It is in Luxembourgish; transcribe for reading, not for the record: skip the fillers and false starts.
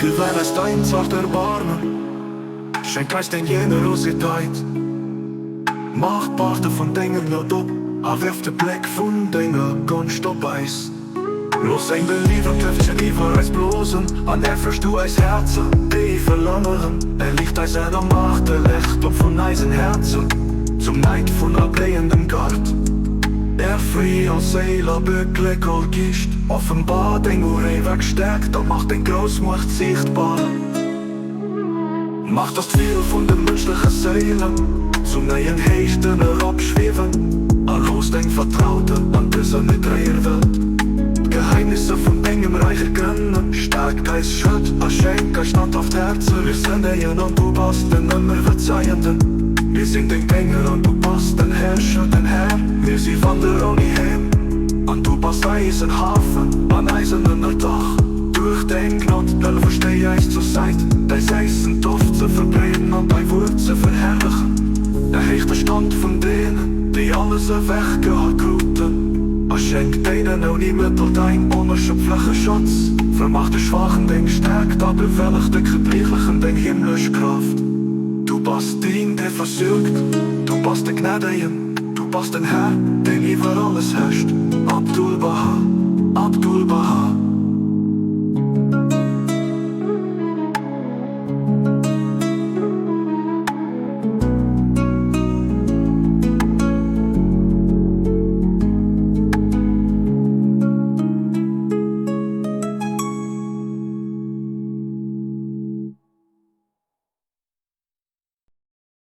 Gewähr eis dein zart Erbarmen, schenk eis deng Generositéit. Maach d'Porte vun denger Gnod op a werf de Bléck vun denger Gonscht op eis. Looss eng beliewend Lëftchen iwwer eis blosen an erfrësch du eis Häerzer, déi verlangeren. Erliicht eis Aen a maach de Lecht op vun eisen Häerzer zum Neid vun all bléiendem Gart. Erfree all Séil a begléck all Geescht, offenbar deng uréiweg Stäerkt a mach deng grouss Muecht siichtbar. Mach, dass d'Vill vun de mënschleche Séilen zu neien Héichten eropschwiewen, a looss deng Vertrauten an dëser niddreger Welt d'Geheimnisser vun dengem Räich ergrënnen. Stäerk eis Schrëtt a schenk eis standhaft Häerzer. Mir sënnegen an du bass den Ëmmerverzeihenden. Mir sinn deng Dénger an du bass den Herrscher, den Här. Mir si Wanderer ouni Heem an du bass eisen Hafen an eisen Ënnerdach. Duerch deng Gnod hëllef stéi äis zur Säit, däi séissen Doft ze verbreeden an däi Wuert ze verherrlechen. Erhéich de Stand vun deenen, déi alles ewechgeholl kruten, a schenk deenen ouni Mëttel däin onerschöpfleche Schatz. Vermach de Schwaachen deng Stäerkt a bewälleg de Gebriechlechen deng himmlesch Kraaft. Du bass deen, dee versuergt, du bass de Gnädegen, du bass den Här, deen iwwer alles herrscht. Abdu'l-Bahá, Abdu'l-Bahá.